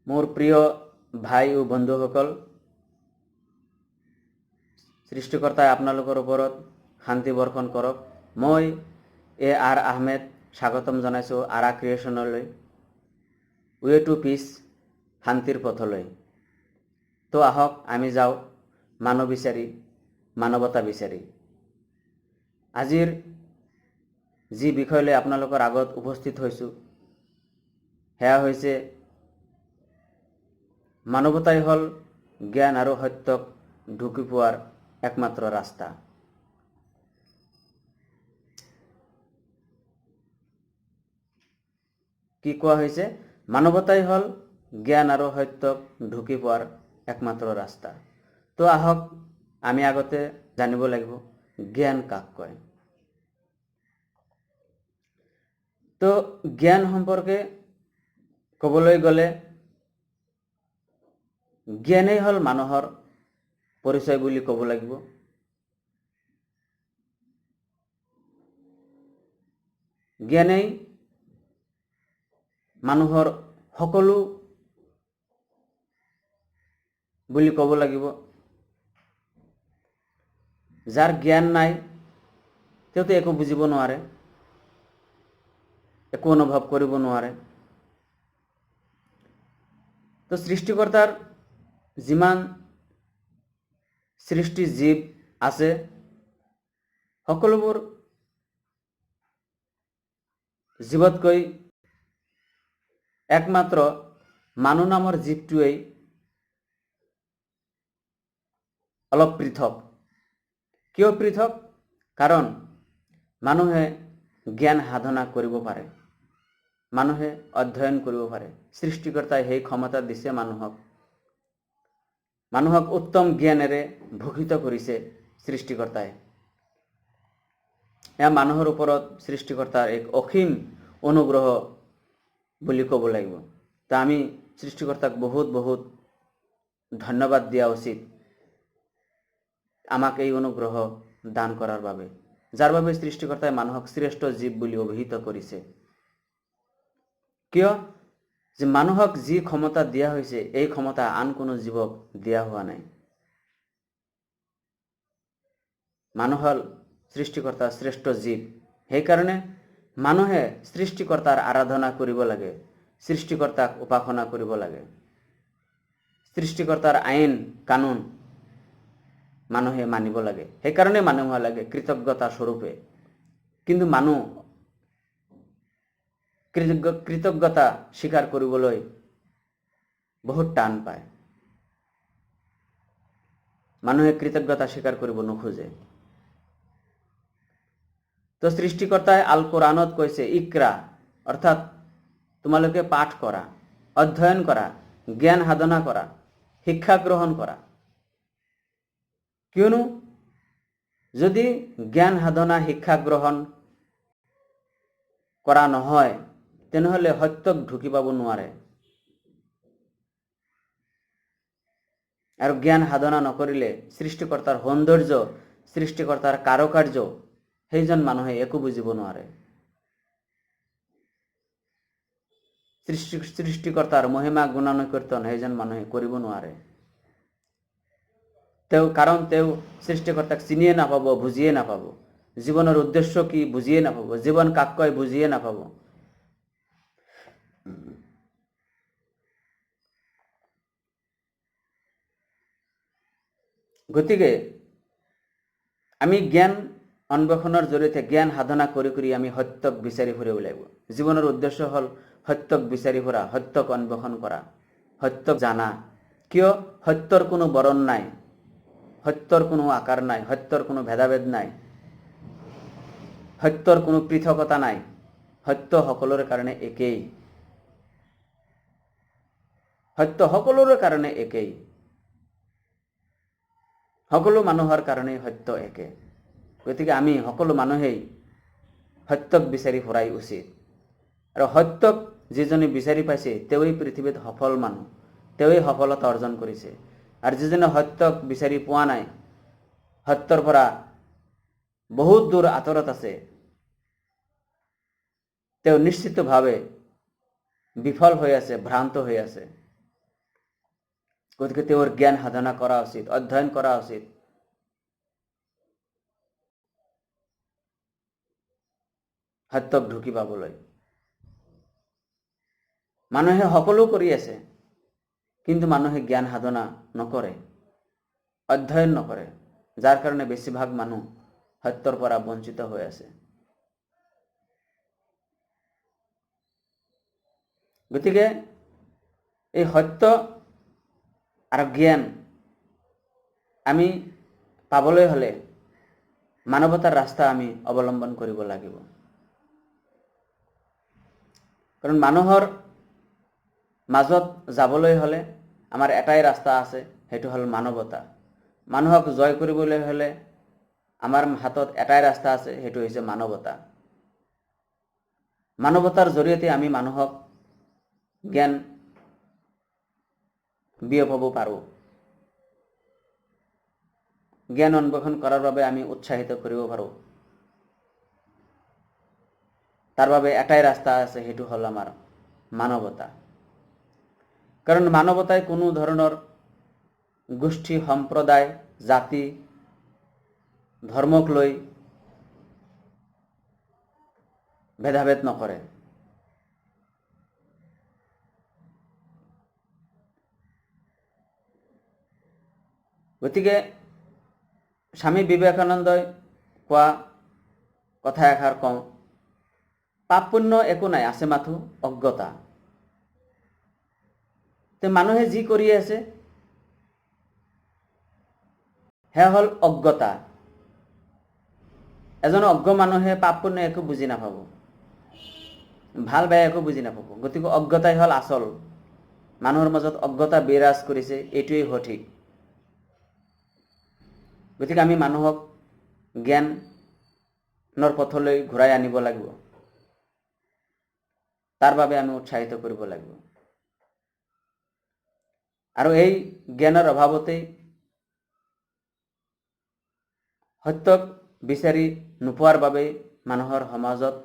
মোৰ প্ৰিয় ভাই ও বন্ধুসকল, সৃষ্টিকৰ্তাই আপোনালোকৰ ওপৰত শান্তি বৰ্ষণ কৰক। মই এ আৰ আহমেদ স্বাগতম জনাইছোঁ আৰা ক্ৰিয়েশ্যনলৈ, ৱে টু পিচ, শান্তিৰ পথলৈ। তো আহক, আমি যাওঁ মানৱ বিচাৰি, মানৱতা বিচাৰি। আজিৰ যি বিষয় লৈ আপোনালোকৰ আগত উপস্থিত হৈছোঁ, সেয়া হৈছে মানৱতাই হ'ল জ্ঞান আৰু সত্যক ঢুকি পোৱাৰ একমাত্ৰ ৰাস্তা। কি কোৱা হৈছে? মানৱতাই হ'ল জ্ঞান আৰু সত্যক ঢুকি পোৱাৰ একমাত্ৰ ৰাস্তা। তো আহক, আমি আগতে জানিব লাগিব জ্ঞান কাক কয়। তো জ্ঞান সম্পৰ্কে ক'বলৈ গ'লে জ্ঞানেই হ'ল মানুহৰ পৰিচয় বুলি ক'ব লাগিব। জ্ঞানেই মানুহৰ সকলো বুলি ক'ব লাগিব। যাৰ জ্ঞান নাই, তেওঁতো একো বুজিব নোৱাৰে, একো অনুভৱ কৰিব নোৱাৰে। তো সৃষ্টিকৰ্তাৰ যিমান সৃষ্টি জীৱ আছে, সকলোবোৰ জীৱতকৈ একমাত্ৰ মানুহ নামৰ জীৱটোৱেই অলপ পৃথক। কিয় পৃথক? কাৰণ মানুহে জ্ঞান সাধনা কৰিব পাৰে, মানুহে অধ্যয়ন কৰিব পাৰে। সৃষ্টিকৰ্তাই সেই ক্ষমতা দিছে মানুহক, মানুহক উত্তম জ্ঞানেৰে ভূষিত কৰিছে সৃষ্টিকৰ্তাই। এয়া মানুহৰ ওপৰত সৃষ্টিকৰ্তাৰ এক অসীম অনুগ্ৰহ বুলি ক'ব লাগিব। তা আমি সৃষ্টিকৰ্তাক বহুত বহুত ধন্যবাদ দিয়া উচিত আমাক এই অনুগ্ৰহ দান কৰাৰ বাবে, যাৰ বাবে সৃষ্টিকৰ্তাই মানুহক শ্ৰেষ্ঠ জীৱ বুলি অভিহিত কৰিছে। কিয় যে মানুহক যি ক্ষমতা দিয়া হৈছে, এই ক্ষমতা আন কোনো জীৱক দিয়া হোৱা নাই। মানুহ হ'ল সৃষ্টিকৰ্তাৰ শ্ৰেষ্ঠ জীৱ। সেইকাৰণে মানুহে সৃষ্টিকৰ্তাৰ আৰাধনা কৰিব লাগে, সৃষ্টিকৰ্তাক উপাসনা কৰিব লাগে, সৃষ্টিকৰ্তাৰ আইন কানুন মানুহে মানিব লাগে। সেইকাৰণে মানুহ লাগে কৃতজ্ঞতা স্বৰূপে। কিন্তু মানুহ কৃতজ্ঞতা স্বীকাৰ কৰিবলৈ বহুত টান পায়। মানুহে কৃতজ্ঞতা স্বীকাৰ কৰিব নোখোজে। তো সৃষ্টিকৰ্তাই আল কোৰআনত কৈছে, ইকৰা, অৰ্থাৎ তোমালোকে পাঠ কৰা, অধ্যয়ন কৰা, জ্ঞান সাধনা কৰা, শিক্ষা গ্ৰহণ কৰা। কিয়নো যদি জ্ঞান সাধনা, শিক্ষা গ্ৰহণ কৰা নহয়, তেনেহ'লে সত্যক ঢুকি পাব নোৱাৰে। আৰু জ্ঞান সাধনা নকৰিলে সৃষ্টিকৰ্তাৰ সৌন্দৰ্য, সৃষ্টিকৰ্তাৰ কাৰুকাৰ্য সেইজন মানুহে একো বুজিব নোৱাৰে। সৃষ্টিকৰ্তাৰ মহিমা গুণানুকীৰ্তন সেইজন মানুহে কৰিব নোৱাৰে। কাৰণ তেওঁ সৃষ্টিকৰ্তাক চিনিয়ে নাপাব, বুজিয়ে নাপাব, জীৱনৰ উদ্দেশ্য কি বুজিয়ে নাপাব, জীৱন কাক কয় বুজিয়ে নাপাব। গতিকে আমি জ্ঞান অন্বেষণৰ জৰিয়তে জ্ঞান সাধনা কৰি কৰি আমি সত্যক বিচাৰি ফুৰিব লাগিব। জীৱনৰ উদ্দেশ্য হ'ল সত্যক বিচাৰি ফুৰা, সত্যক অন্বেষণ কৰা, সত্যক জানা। কিয়? সত্যৰ কোনো বৰণ নাই, সত্যৰ কোনো আকাৰ নাই, সত্যৰ কোনো ভেদাভেদ নাই, সত্যৰ কোনো পৃথকতা নাই। সত্য সকলোৰে কাৰণে একেই, সত্য সকলোৰে কাৰণে একেই, সকলো মানুহৰ কাৰণেই সত্য একে। গতিকে আমি সকলো মানুহেই সত্যক বিচাৰি ফুৰাই উচিত। আৰু সত্যক যিজনে বিচাৰি পাইছে, তেওঁৱেই পৃথিৱীত সফল মানুহ, তেওঁৱেই সফলতা অৰ্জন কৰিছে। আৰু যিজনে সত্যক বিচাৰি পোৱা নাই, সত্যৰ পৰা বহুত দূৰ আঁতৰত আছে, তেওঁ নিশ্চিতভাৱে বিফল হৈ আছে, ভ্ৰান্ত হৈ আছে। গতিকে তেওঁৰ জ্ঞান সাধনা কৰা উচিত, অধ্যয়ন কৰা উচিত। সত্যক ঢুকি পাবলৈ মানুহে সকলো কৰি আছে, কিন্তু মানুহে জ্ঞান সাধনা নকৰে, অধ্যয়ন নকৰে, যাৰ কাৰণে বেছিভাগ মানুহ সত্যৰ পৰা বঞ্চিত হৈ আছে। গতিকে এই সত্য আৰু জ্ঞান আমি পাবলৈ হ'লে মানৱতাৰ ৰাস্তা আমি অৱলম্বন কৰিব লাগিব। কাৰণ মানুহৰ মাজত যাবলৈ হ'লে আমাৰ এটাই ৰাস্তা আছে, সেইটো হ'ল মানৱতা। মানুহক জয় কৰিবলৈ হ'লে আমাৰ হাতত এটাই ৰাস্তা আছে, সেইটো হৈছে মানৱতা। মানৱতাৰ জৰিয়তে আমি মানুহক জ্ঞান বিয়পাব পাৰোঁ। জ্ঞান অন্বেষণ কৰাৰ বাবে আমি উৎসাহিত কৰিব পাৰোঁ। তাৰ বাবে এটাই ৰাস্তা আছে, সেইটো হ'ল আমাৰ মানৱতা। কাৰণ মানৱতাই কোনো ধৰণৰ গোষ্ঠী, সম্প্ৰদায়, জাতি, ধৰ্মক লৈ ভেদাভেদ নকৰে। গতিকে স্বামী বিবেকানন্দই কোৱা কথা এষাৰ কওঁ, পাপ পুণ্য একো নাই, আছে মাথো অজ্ঞতা। তে মানুহে যি কৰি আছে সেয়া হ'ল অজ্ঞতা। এজন অজ্ঞ মানুহে পাপ পুণ্য একো বুজি নাপাব, ভাল বেয়া একো বুজি নাপাব। গতিকে অজ্ঞতাই হ'ল আচল। মানুহৰ মাজত অজ্ঞতা বিৰাজ কৰিছে, এইটোৱেই সঠিক। গতিকে আমি মানুহক জ্ঞানৰ পথলৈ ঘূৰাই আনিব লাগিব, তাৰ বাবে আমি উৎসাহিত কৰিব লাগিব। আৰু এই জ্ঞানৰ অভাৱতেই সত্যক বিচাৰি নোপোৱাৰ বাবেই মানুহৰ সমাজত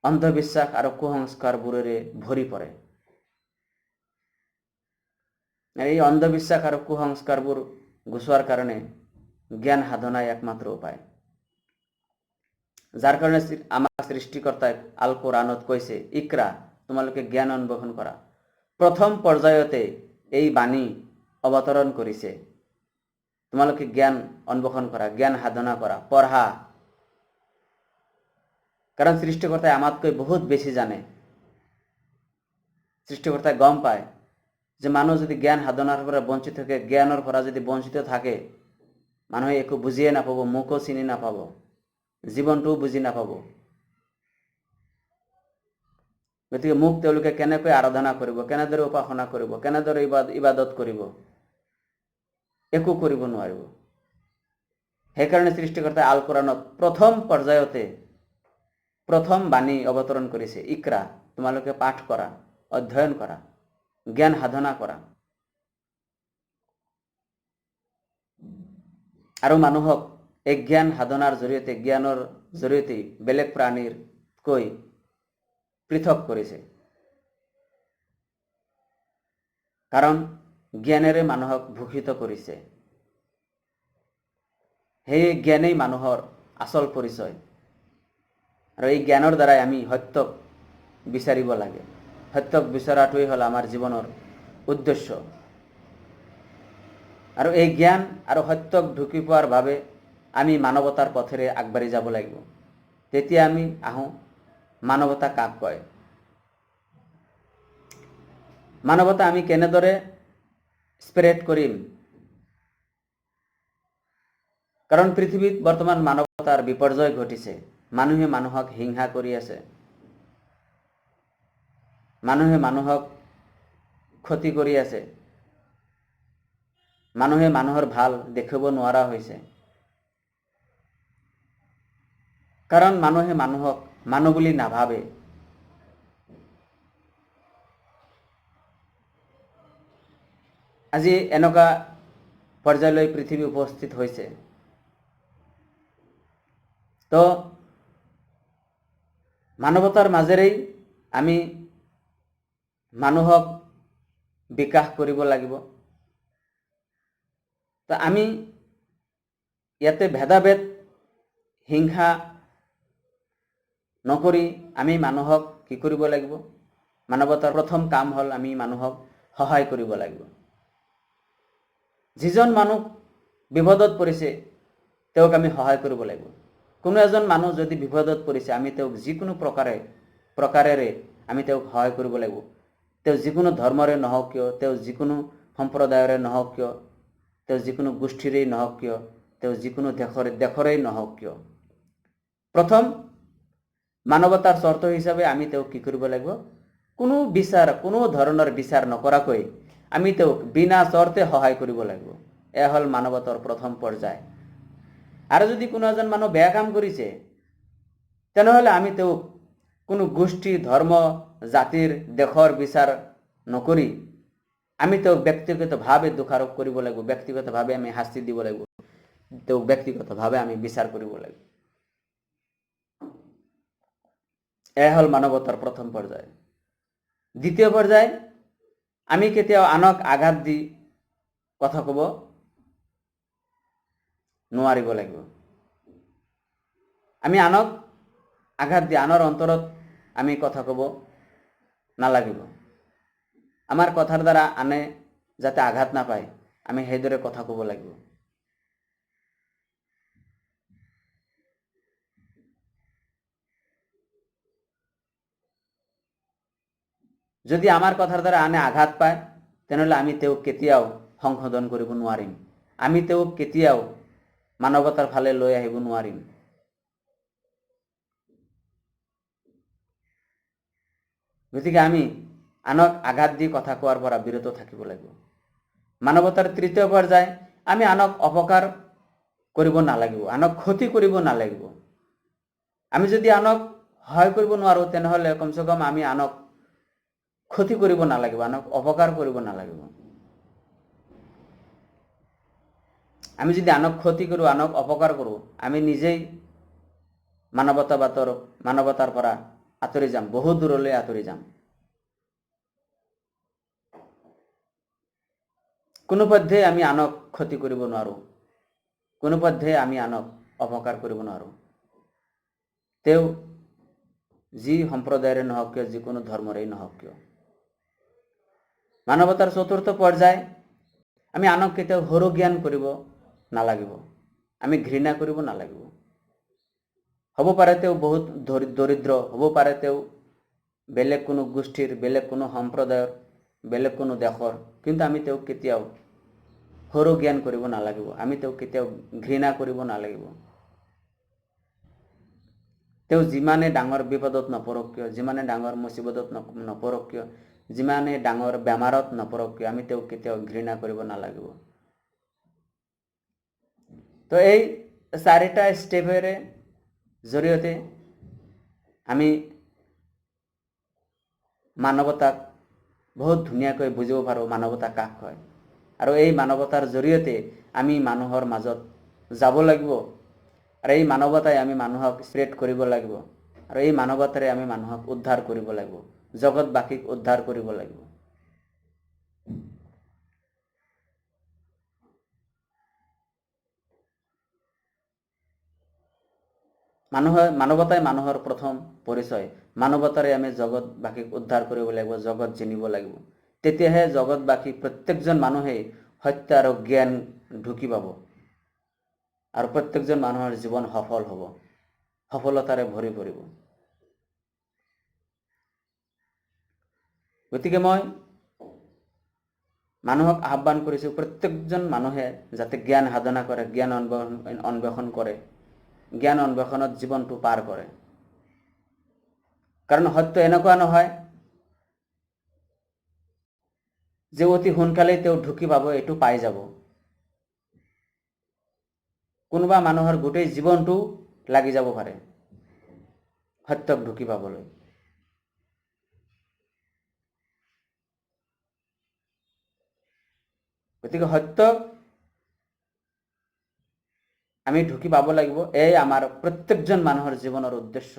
অন্ধবিশ্বাস আৰু কুসংস্কাৰবোৰেৰে ভৰি পৰে। এই অন্ধবিশ্বাস আৰু কুসংস্কাৰবোৰ গুচোৱাৰ কাৰণে জ্ঞান সাধনাই একমাত্ৰ উপায়। যাৰ কাৰণে আমাৰ সৃষ্টিকৰ্তাই আল কোৰআনত কৈছে, ইকৰা, তোমালোকে জ্ঞান অন্বেষণ কৰা। প্ৰথম পৰ্যায়তে এই বাণী অৱতৰণ কৰিছে, তোমালোকে জ্ঞান অন্বেষণ কৰা, জ্ঞান সাধনা কৰা, পঢ়া। কাৰণ সৃষ্টিকৰ্তাই আমাতকৈ বহুত বেছি জানে। সৃষ্টিকৰ্তাই গম পায় যে মানুহ যদি জ্ঞান সাধনাৰ পৰা বঞ্চিত থাকে, জ্ঞানৰ পৰা যদি বঞ্চিত থাকে, মানুহে একো বুজিয়ে নাপাব, মোকো চিনি নাপাব, জীৱনটোও বুজি নাপাব। গতিকে মোক তেওঁলোকে কেনেকৈ আৰাধনা কৰিব, কেনেদৰে উপাসনা কৰিব, কেনেদৰে ইবাদত কৰিব, একো কৰিব নোৱাৰিব। সেইকাৰণে সৃষ্টিকৰ্তাই আল কোৰআনত প্ৰথম পৰ্যায়তে প্ৰথম বাণী অৱতৰণ কৰিছে, ইকৰা, তোমালোকে পাঠ কৰা, অধ্যয়ন কৰা, জ্ঞান সাধনা কৰা। আৰু মানুহক এই জ্ঞান সাধনাৰ জৰিয়তে, জ্ঞানৰ জৰিয়তে বেলেগ প্ৰাণীৰতকৈ পৃথক কৰিছে। কাৰণ জ্ঞানেৰে মানুহক ভূষিত কৰিছে। সেই জ্ঞানেই মানুহৰ আচল পৰিচয়। আৰু এই জ্ঞানৰ দ্বাৰাই আমি সত্যক বিচাৰিব লাগে। সত্যক বিচৰাটোৱেই হ'ল আমাৰ জীৱনৰ উদ্দেশ্য। আৰু এই জ্ঞান আৰু সত্যক ঢুকি পোৱাৰ বাবে আমি মানৱতাৰ পথেৰে আগবাঢ়ি যাব লাগিব। তেতিয়া আমি আহোঁ মানৱতা কাক কয়, মানৱতা আমি কেনেদৰে স্প্ৰেড কৰিম। কাৰণ পৃথিৱীত বৰ্তমান মানৱতাৰ বিপৰ্যয় ঘটিছে। মানুহে মানুহক হিংসা কৰি আছে, মানুহে মানুহক ক্ষতি কৰি আছে, মানুহে মানুহৰ ভাল দেখিব নোৱাৰা হৈছে। কাৰণ মানুহে মানুহক মানুহ বুলি নাভাবে। আজি এনেকুৱা পৰ্যায়লৈ পৃথিৱী উপস্থিত হৈছে। তো মানৱতাৰ মাজেৰেই আমি মানুহক বিকাশ কৰিব লাগিব। তো আমি ইয়াতে ভেদাভেদ হিংসা নকৰি আমি মানুহক কি কৰিব লাগিব? মানৱতাৰ প্ৰথম কাম হ'ল আমি মানুহক সহায় কৰিব লাগিব। যিজন মানুহ বিপদত পৰিছে তেওঁক আমি সহায় কৰিব লাগিব। কোনো এজন মানুহ যদি বিপদত পৰিছে, আমি তেওঁক যিকোনো প্ৰকাৰেৰে আমি তেওঁক সহায় কৰিব লাগিব। তেওঁ যিকোনো ধৰ্মৰে নহওক কিয়, তেওঁ যিকোনো সম্প্ৰদায়ৰে নহওক কিয়, তেওঁ যিকোনো গোষ্ঠীৰেই নহওক কিয়, তেওঁ যিকোনো দেশৰেই নহওক কিয়, প্ৰথম মানৱতাৰ চৰ্ত হিচাপে আমি তেওঁক কি কৰিব লাগিব? কোনো বিচাৰ, কোনো ধৰণৰ বিচাৰ নকৰাকৈ আমি তেওঁক বিনা চৰ্তে সহায় কৰিব লাগিব। এয়া হ'ল মানৱতাৰ প্ৰথম পৰ্যায়। আৰু যদি কোনো এজন মানুহ বেয়া কাম কৰিছে, তেনেহ'লে আমি তেওঁক কোনো গোষ্ঠী, ধৰ্ম, জাতিৰ, দেশৰ বিচাৰ নকৰি আমি তেওঁক ব্যক্তিগতভাৱে দোষাৰোপ কৰিব লাগিব, ব্যক্তিগতভাৱে আমি শাস্তি দিব লাগিব, তেওঁক ব্যক্তিগতভাৱে আমি বিচাৰ কৰিব লাগিব। এয়া হ'ল মানৱতাৰ প্ৰথম পৰ্যায়। দ্বিতীয় পৰ্যায়, আমি কেতিয়াও আনক আঘাত দি কথা ক'ব নোৱাৰিব লাগিব। আমি আনক আঘাত দি আনৰ অন্তৰত আমি কথা ক'ব নালাগিব। আমাৰ কথাৰ দ্বাৰা আনে যাতে আঘাত নাপায় আমি সেইদৰে কথা ক'ব লাগিব। যদি আমাৰ কথাৰ দ্বাৰা আনে আঘাত পায়, তেনেহ'লে আমি তেওঁক কেতিয়াও সংশোধন কৰিব নোৱাৰিম, আমি তেওঁক কেতিয়াও মানৱতাৰ ফালে লৈ আহিব নোৱাৰিম। গতিকে আমি আনক আঘাত দি কথা কোৱাৰ পৰা বিৰত থাকিব লাগিব। মানৱতাৰ তৃতীয় পৰ্যায়, আমি আনক অপকাৰ কৰিব নালাগিব, আনক ক্ষতি কৰিব নালাগিব। আমি যদি আনক সহায় কৰিব নোৱাৰোঁ, তেনেহ'লে কমচে কম আমি আনক ক্ষতি কৰিব নালাগিব, আনক অপকাৰ কৰিব নালাগিব। আমি যদি আনক ক্ষতি কৰোঁ, আনক অপকাৰ কৰোঁ, আমি নিজেই মানৱতাৰ পৰা আঁতৰি যাম, বহু দূৰলৈ আঁতৰি যাম। কোনোপধ্যে আমি আনক ক্ষতি কৰিব নোৱাৰোঁ, কোনোপধ্যে আমি আনক অপকাৰ কৰিব নোৱাৰোঁ। তেওঁ যি সম্প্ৰদায়ৰে নহওক কিয়, যিকোনো ধৰ্মৰেই নহওক কিয়। মানৱতাৰ চতুৰ্থ পৰ্যায়, আমি আনক কেতিয়াও সৰু জ্ঞান কৰিব নালাগিব, আমি ঘৃণা কৰিব নালাগিব। হ'ব পাৰে তেওঁ বহুত দৰিদ্ৰ, হ'ব পাৰে তেওঁ বেলেগ কোনো গোষ্ঠীৰ, বেলেগ কোনো সম্প্ৰদায়ৰ, বেলেগ কোনো দেশৰ, কিন্তু আমি তেওঁক কেতিয়াও সৰু জ্ঞান কৰিব নালাগিব, আমি তেওঁক কেতিয়াও ঘৃণা কৰিব নালাগিব। তেওঁ যিমানে ডাঙৰ বিপদত নপৰক কিয়, যিমানে ডাঙৰ মুচিবতত নপৰক কিয়, যিমানে ডাঙৰ বেমাৰত নপৰক কিয়, আমি তেওঁক কেতিয়াও ঘৃণা কৰিব নালাগিব। তো এই চাৰিটা ষ্টেপেৰে জৰিয়তে আমি মানৱতাক বহুত ধুনীয়াকৈ বুজিব পাৰোঁ, মানৱতা কাক কয়। আৰু এই মানৱতাৰ জৰিয়তে আমি মানুহৰ মাজত যাব লাগিব, আৰু এই মানৱতাই আমি মানুহক স্প্ৰেড কৰিব লাগিব, আৰু এই মানৱতাৰে আমি মানুহক উদ্ধাৰ কৰিব লাগিব, জগতবাসীক উদ্ধাৰ কৰিব লাগিব। মানৱতাই মানুহৰ প্ৰথম পৰিচয়। মানৱতাৰে আমি জগতবাসীক উদ্ধাৰ কৰিব লাগিব, জগত জিনিব লাগিব। তেতিয়াহে জগতবাসী প্ৰত্যেকজন মানুহেই সত্য আৰু জ্ঞান ঢুকি পাব, আৰু প্ৰত্যেকজন মানুহৰ জীৱন সফল হ'ব, সফলতাৰে ভৰি পৰিব। গতিকে মই মানুহক আহ্বান কৰিছোঁ, প্ৰত্যেকজন মানুহে যাতে জ্ঞান সাধনা কৰে, জ্ঞান অন্বেষণ কৰে, জ্ঞান অন্বেষণত জীৱনটো পাৰ কৰে। কাৰণ সত্য এনেকুৱা নহয় যে অতি সোনকালেই তেওঁ ঢুকি পাব, এইটো পাই যাব। কোনোবা মানুহৰ গোটেই জীৱনটো লাগি যাব পাৰে সত্যক ঢুকি পাবলৈ। গতিকে সত্য আমি ঢুকি পাব লাগিব, এই আমাৰ প্ৰত্যেকজন মানুহৰ জীৱনৰ উদ্দেশ্য।